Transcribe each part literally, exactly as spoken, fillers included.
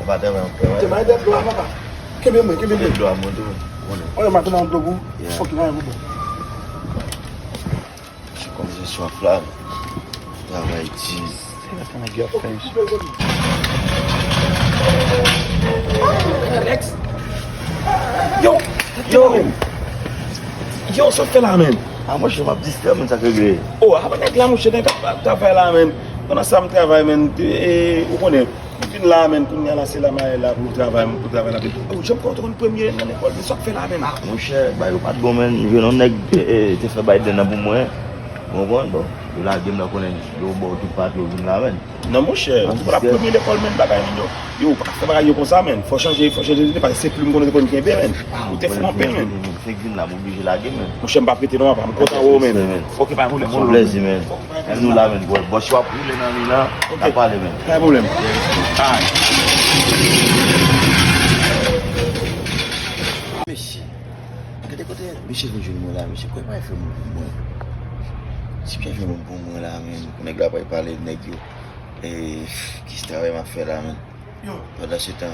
Pa travay ankò. Te bay dèt dlo a, papa. Kenbe mwen, kenbe mwen. Dèt dlo a mwen tou. Oye, m ap nan dlo pou. Yeah. Ok, pa gen pwoblèm. Kòm se swaf la. Travay di. Yo, yo, yo, sa w fè la, menn? A, monchè, m ap distrè, menn, sa k regle? O, a, nèg la, monchè, nèg ap travay la, menn. Pandan sa, m travay, menn. E, ou konnen, m vin la, menn, kounye a la, se la m ale la pou travay, pou travay la. O, jan m kwè w te konn premye nan lekòl, men sa w ap fè la, menn? A, monchè, bagay yo pa t bon, menn. M jwenn yon nèg, e, e, te fè bay dèn nan pou mwen. Ou konprann? Bon, yo lage m nan konnen yo ba w tout pati, yo vin la, menn. Non, monchè, ou pa t ap premye lekòl, menn, bagay, menn, yo. Yo, ou pa ka fè bagay yo konsa, menn. Fò chanje, fò chanje, paske se plim konnen te konn kenbe, menn. Ou te fè anpil, menn. Fèk vin la, m oblije lage, menn. Monchè, m p ap rete non, papa. M kontan wè w, menn. Ok, pa gen pwoblèm. Se yon plèzi, menn. Menm nou la, menn. Bò, bò, si w ap woule nan mi la, n a pale, menn. Pa gen pwoblèm. Ay. Mesye, gade kote mesye vin jwenn mwen la, mesye. Kwè pa fè moun pou mwen. Si pa fè moun pou mwen la, menn, pou nèg la pa pale nèg yo. E, ki travay m ap fè la, menn? Yo. Pandan se tan.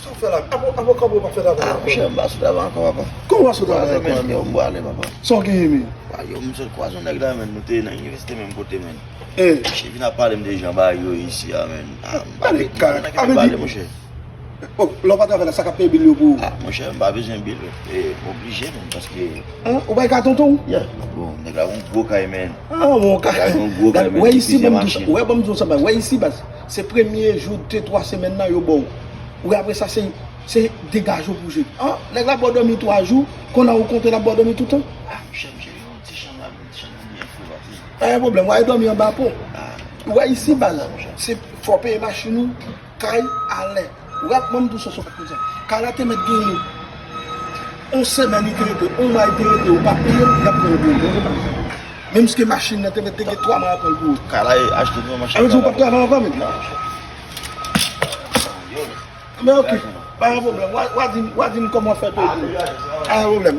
Sa w fè la? Apo, apo kòman w pa fè travay la? A, monchè, m pa sou travay ankò, papa. Kòman w pa sou travay ankò, menn? Yo, m prale, papa. Sa w genyen, menn? A, yo, m sot kwaze yon nèg la, menn. Nou te nan inivèsite menm kote, menn. E. Misye vin ap pale m de jan bagay yo isi a, menn. A, m pa vle, m pa vle nan bagay, monchè. O, lè w pa travay la, sa k ap peye bil yo pou ou? A, monchè, m pa bezwen bil. E, m oblije, menn, paske. An, ou bay ka tonton w? Yeah. Bon, nèg la gon gwo kay, menn. A, bon, kay. Nèg la gon gwo kay, menn, plizyè machin. Wè, ban m di w sa, wè isi, baz. Se premye jou de twa semèn nan yo ba w. Ou wè apre sa, se, se degaje w pou w jwe. An, nèg la ba w dòmi twa jou, kounye a ou konte l ap ba w dòmi toutan? A, monchè, misye gen yon ti chanm la, yon ti chanm byen fou, pase. Pa gen pwoblèm, w a dòmi anba pon. A. Ou wè isi, baz, se fò w peye machin ou, kay, alè. Ou wè, ban m di w sa, sa w pa konn sa. Kay la te mèt genyen yon semèn li te rete, yon mwa li te rete, ou pa peye l, y ap pran yon pwoblèm. Menm si ke machin nan te mèt te gen twa mwa apre l pou ou. Kay la, e achte nou machin. Sa vle di ou p ap travay ankò, menn? Non, monchè. Men ok, pa gen pwoblèm. W a, w a di m, w a di m kòman w fè peye pou ou. Pa gen pwoblèm.